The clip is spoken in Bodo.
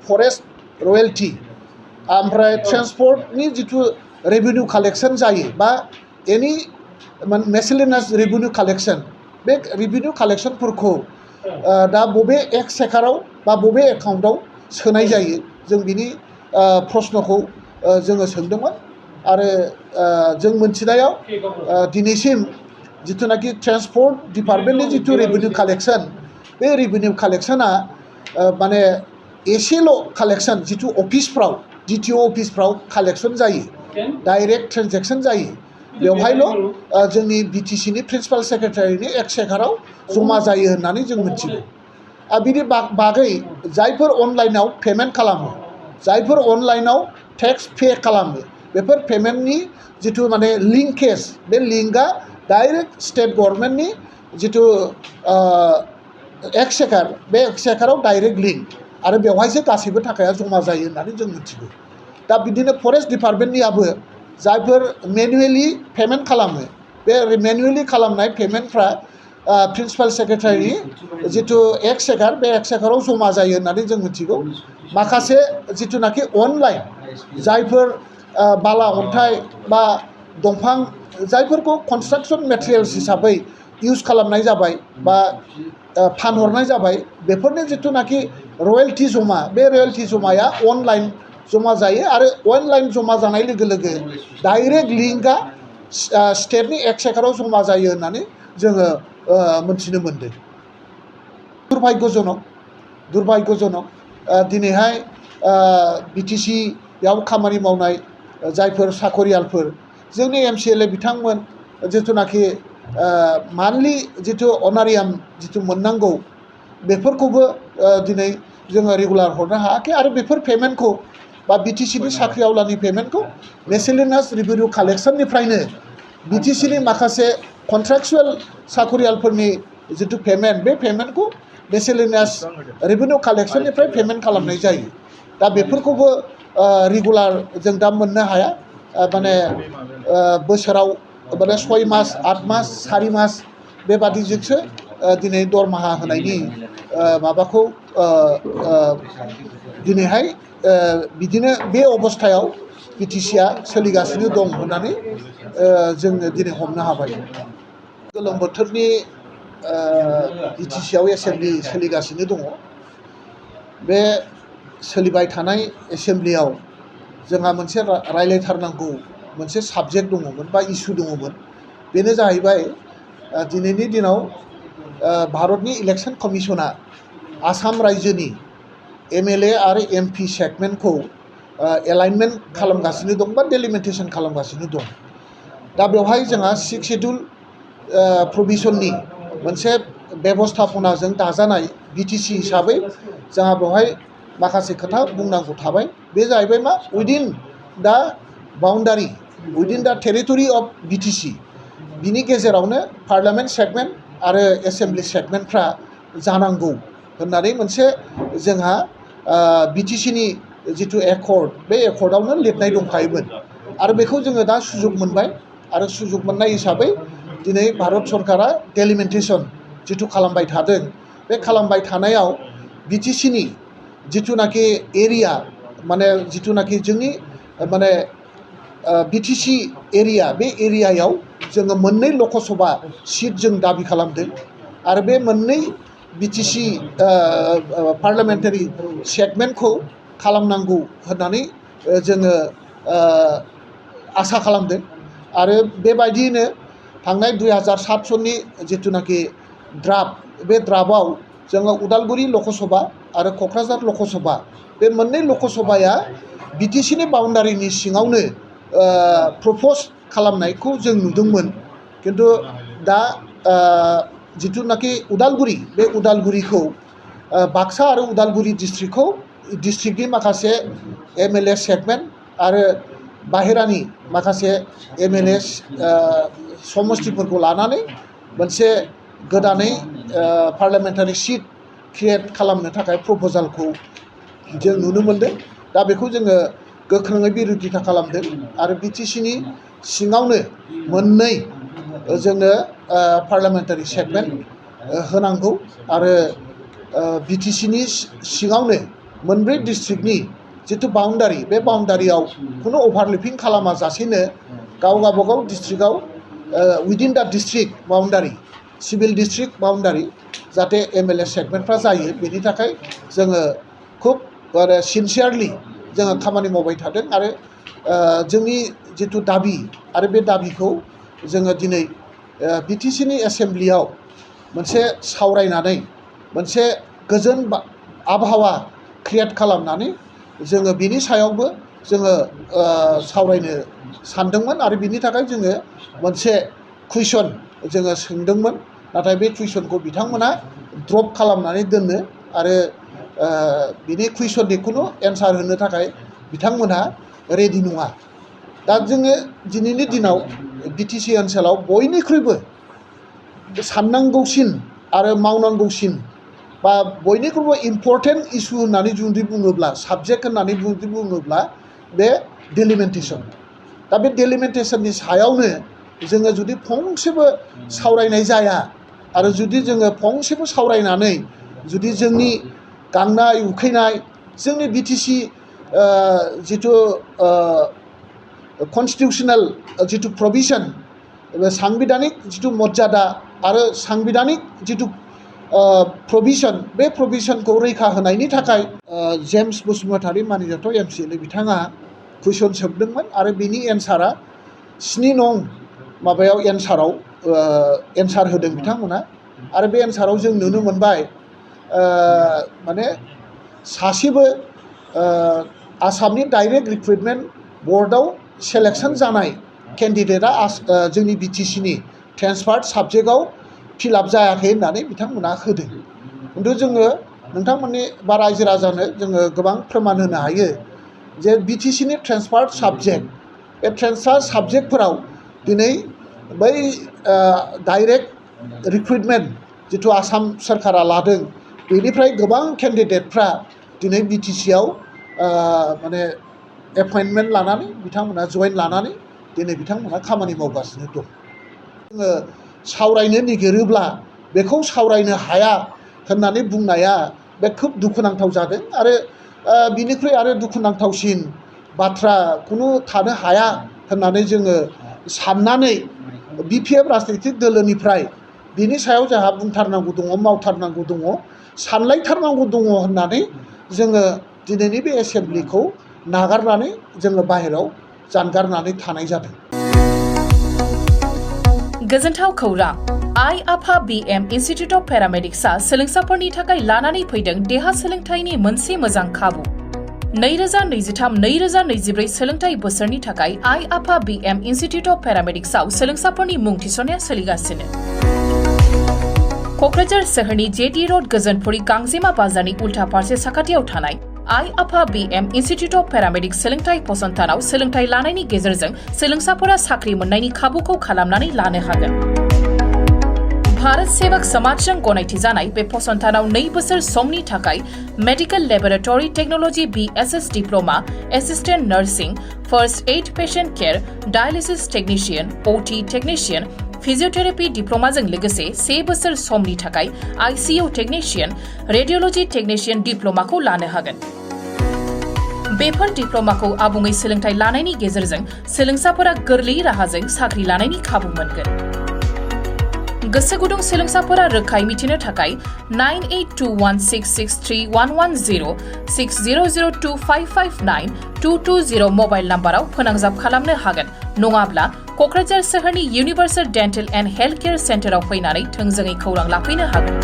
फरेस्ट रयेल्टी ओमफ्राय ट्रेन्सपर्टनि जिथु रेभिनिउ कालेक्शन जायो बा एनि मेसेलिनास रेभिनिउ कालेक्शन बे रेभिनिउ कालेक्शनफोरखौ दा बबे एक्सचेकाराव बा बबे एकाउन्टआव सोनाय जायो जों बिनि प्रश्नखौ जोङो सोंदोंमोन आरो जों मोनथिनायाव दिनैसिम जिथुनाखि ट्रेन्सपर्ट डिपार्टमेन्टनि जिथु रेभिनिउ कालेक्शन बे रेभिनिउ कालेक्शना माने एसेल' कालेक्शन जिथु अफिसफ्राव डिटिअ अफिसफ्राव कालेक्शन जायो डाइरेक्ट ट्रेन्जेक्शन जायो बेवहायल' जोंनि बिटिसिनि प्रिन्सिपाल सेक्रेटारिनि एक्सचेकाराव जमा जायो होननानै जों मिथिगौ बिनि बागै जायफोर अनलाइनाव पेमेन्ट खालामो जायफोर अनलाइनाव टेक्स पे खालामो बेफोर पेमेन्टनि जिथु माने लिंकेज बे लिंकआ डाइरेक्ट स्टेट गभर्नमेन्टनि जिथु एक्सचेकार बे एक्सचेकाराव डाइरेक्ट लिंक आरो बेवहायसो गासैबो थाखाया जमा जायो होननानै जों मिथिगौ दा बिदिनो फरेस्ट डिपार्टमेन्टनियाबो जायफोर मेनुवेलि पेमेन्ट खालामो बे मेनुवेलि खालामनाय पेमेन्टफ्रा प्रिन्सिपाल सेक्रेटारिनि जिथु एक्सचेकार बे एक्सचेकाराव जमा जायो होननानै जों मिथिगौ माखासे जिथुनाखि अनलाइन जायफोर बाला अन्थाइ बा दंफां जायफोरखौ कनस्ट्राक्शन मेटेरियल्स हिसाबै इउज खालामनाय जाबाय बा फानहरनाय जाबाय बेफोरनि जिथुनाखि रयेल्टी जमा बे रयेल्टी जमाया अनलाइन जमा जायो आरो अनलाइन जमा जानाय लोगो लोगो डाइरेक्ट लिंकआ स्टेटनि एक्सचेकाराव जमा जायो होननानै जोङो मोनथिनो मोनदों दुर्भाग्यजनक दिनैहाय बिटिसियाव खामानि मावनाय जायफोर साखरियालफोर जोंनि एमसिएलए बिथांमोन जिथुनाखि मान्थलि जिथु अनारियाम जिथु मोननांगौ बेफोरखौबो दिनै जोङो रेगुलार हरनो हायाखै आरो बेफोर पेमेन्टखौ बा बिटिसिनि साख्रि आवलानि पेमेन्टखौ मेसेलिनास रेभिनिउ कालेक्शननिफ्रायनो बिटिसिनि माखासे कन्ट्राक्चुएल साखरियालफोरनि जिथु पेमेन्ट बे पेमेन्टखौ मेसेलिनास रेभिनिउ कालेक्शननिफ्राय पेमेन्ट खालामनाय जायो दा बेफोरखौबो रेगुलार जों दा मोननो हाया माने बोसोराव माने 6 मास 8 मास 4 मास बेबादिजोंसो दिनै दरमाहा होनायनि माबाखौ दिनैहाय बिदिनो बे अबस्थायाव बिटिसिआ सोलिगासिनो दं होननानै जोङो दिनै हमनो हाबाय गोलोम बोथोरनि बिटिसिआव एसेमब्लि सोलिगासिनो दङ बे सोलिबाय थानाय एसेमब्लियाव जोंहा मोनसे रायलायथारनांगौ मोनसे साबजेक्ट दङमोन बा इस्यु दङमोन बेनो जाहैबाय दिनैनि दिनाव भारतनि इलेक्शन कमिशना आसाम रायजोनि एमएलए आरो एमपि सेगमेन्टखौ एलाइनमेन्ट खालामगासिनो दं बा डेलिमिटेसन खालामगासिनो दं दा बेवहाय जोंहा 6 शेड्युल प्रभिजननि मोनसे बेबस्थापनाजों दाजानाय बिटिसि हिसाबै जोंहा बेवहाय माखासे खोथा बुंनांगौ थाबाय बे जाहैबाय मा उइदिन दा बाउन्डारि उइदिन दा टेरिटरि अफ बिटिसि बिनि गेजेरावनो पार्लियामेन्ट सेगमेन्ट आरो एसेमब्लि सेगमेन्टफ्रा जानांगौ होननानै मोनसे जोंहा बिटिसिनि जिथु एकर्ड बे एकर्डआवनो लिरनाय दंखायोमोन आरो बेखौ जोङो दा सुजुग मोनबाय आरो सुजुग मोननाय हिसाबै दिनै भारत सरकारा डेलिमिटेसन जिथु खालामबाय थादों बे खालामबाय थानायाव बिटिसिनि जिथुनाखि एरिया माने जिथुनाखि जोंनि माने बिटिसि एरिया बे एरियायाव जोङो मोननै लकसभा सिट जों दाबि खालामदों आरो बे मोननै बिटिसि पार्लियामेन्टारि सेगमेन्टखौ खालामनांगौ होननानै जोङो आसा खालामदों आरो बेबायदियैनो थांनाय 2007 सननि जिथुनाखि ड्राफ्ट बे ड्राफ्टआव जोङो उदालगुरि लकसभा आरो क'क्राझार लकसभा बे मोननै लकसभाया बिटिसिनि बाउन्डारिनि सिङावनो प्रप'ज खालामनायखौ जों नुदोंमोन किन्तु दा जिथुनाखि उदालगुरि बे उदालगुरिखौ बाक्सा आरो उदालगुरि डिस्ट्रिक्टनि माखासे एमएलए सेगमेन्ट आरो बाहेरानि माखासे एमएलए समस्तिफोरखौ लानानै मोनसे गोदानै पार्लियामेन्टारि सिट क्रिएट खालामनो थाखाय प्रप'जालखौ जों नुनो मोनदों दा बेखौ जोङो गोख्रोङै बिरोधिता खालामदों आरो बिटिसिनि सिङावनो मोननै जोंनो पार्लियामेन्टारि सेगमेन्ट होनांगौ आरो बिटिसिनि सिङावनो मोनब्रै डिस्ट्रिक्टनि जितु बाउन्डारि बे बाउन्डारियाव खुनु अभारलेपिं खालामा जासेनो गाव गावबागाव डिस्ट्रिक्टआव उइदिन दा district boundary civil district boundary जाहाथे MLA सेगमेन्टफ्रा जायो बेनि थाखाय जोङो खुब सिनसियारलि जोङो खामानि मावबाय थादों आरो जोंनि जितु दाबि आरो बे दाबिखौ जोङो दिनै BTCनि एसेम्ब्लियाव मोनसे सावरायनानै मोनसे गोजोन आबहावा क्रिएट खालामनानै जोङो बिनि सायावबो जोङो सावरायनो सानदोंमोन आरो बिनि थाखाय जोङो मोनसे कुइसन जोङो सोंदोंमोन नाथाय बे कुइसनखौ बिथांमोना ड्रप खालामनानै दोननो आरो बिनि कुइसननि खुनु एन्सार होनो थाखाय बिथांमोना रेडि नङा दा जोङो दिनैनि दिनाव BTC ओनसोलाव बयनिख्रुइबो साननांगौसिन आरो मावनांगौसिन बा बयनिख्रुइबो इम्परटेन्ट इस्यु होननानै जुदि बुङोब्ला साबजेक्ट होननानै जुदि बुङोब्ला बे डेलिमिटेसन दा बे डेलिमिटेसननि सायावनो जोङो जुदि फंसेबो सावरायनाय जाया आरो जुदि जोङो फंसेबो सावरायनानै जुदि जोंनि गांनाय उखैनाय जोंनि BTC जितु कन्स्टिटिउसनेल जितु प्रभिजन सांबिधानिक जितु मर्यादा आरो सांबिधानिक जितु प्रभिजन बे प्रभिजनखौ रैखा होनायनि थाखाय जेम्स बसुमतारी मानिजाथाव MCLA बिथाङा कुइसन सोंदोंमोन आरो बिनि एन्सारा 7 नं माबायाव एन्सार होदों बिथांमोना आरो बे एन्साराव जों नुनो मोनबाय माने सासेबो आसामनि डाइरेक्ट रिक्रुटमेन्ट बर्डआव सेलेक्सन जानाय केन्डिडेटआ जोंनि BTCनि ट्रेन्सफार्ड साबजेक्टआव फिलआप जायाखै होननानै बिथांमोना होदों खिन्थु जोङो नोंथांमोननि बा रायजो राजानो जोङो गोबां फोरमान होनो हायो जे BTCनि ट्रेन्सफार्ड साबजेक्ट बे ट्रेन्सफार्ड साबजेक्टफोराव दिनै बै डाइरेक्ट रिक्रुटमेन्ट जितु आसाम सरकारा लादों बेनिफ्राय गोबां केन्डिडेटफ्रा दिनै BTCआव माने एपइन्टमेन्ट लानानै बिथांमोना जइन लानानै दिनै बिथांमोना खामानि मावगासिनो दं जोङो सावरायनो नागिरोब्ला बेखौ सावरायनो हाया होननानै बुंनाया बे खोब दुखुनांथाव जादों आरो बिनिख्रुइ आरो दुखुनांथावसिन बाथ्रा खुनु थानो हाया होननानै जोङो साननानै BPF राजनितिक दोलोनिफ्राय बिनि सायाव जोंहा बुंथारनांगौ दङ मावथारनांगौ दङ सानलायथारनांगौ दङ होननानै जोङो दिनैनि बे एसेम्ब्लिखौ नागारनानै जोङो बाहेरायाव जानगारनानै थानाय जादों गोजोनथाव खौरां आइ आफा BM इन्स्टिट्युट अफ पेरामेडिक्सआ सोलोंसाफोरनि थाखाय लानानै फैदों देहा सोलोंथाइनि मोनसे मोजां खाबु 2023-2024 सोलोंथाइ बोसोरनि थाखाय आइ आफा BM इन्स्टिट्युट अफ पेरामेडिक्सआव सोलोंसाफोरनि मुं थिसननाया सोलिगासिनो क'क्राझार सोहोरनि JD रोड गोजोनपुरी गांजेमा बाजारनि उल्था फारसे साखाथियाव थानाय आइ आफा BM इन्स्टिट्युट अफ पेरामेडिक्स सोलोंथाइ फसंथानाव सोलोंथाइ लानायनि गेजेरजों सोलोंसाफोरा साख्रि मोननायनि खाबुखौ खालामनानै लानो हागोन भारत सेवक समाजजों गनायथि जानाय बे फसंथानाव 2 बोसोर समनि थाखाय medical laboratory technology BSS diploma assistant nursing first aid patient care dialysis technician OT technician physiotherapy डिप्लोमाजों लोगोसे 3 बोसोर समनि थाखाय ICU टेक्निशियन रेडियोलॉजी टेक्निशियन डिप्लोमाखौ लानो हागोन बेफोर डिप्लोमाखौ आबुङै सोलोंथाइ लानायनि गेजेरजों सोलोंसाफोरा गोरलै राहाजों साख्रि लानायनि खाबु मोनगोन गोसो गुदुं सोलोंसाफोरा रोखायै मिथिनो थाखाय 9821663110 6002559220 मबाइल नाम्बाराव फोनांजाब खालामनो हागोन नङाब्ला क'क्राझार सोहोरनि universal dental and health care सेन्टाराव फैनानै थोंजोङै खौरां लाफैनो हागोन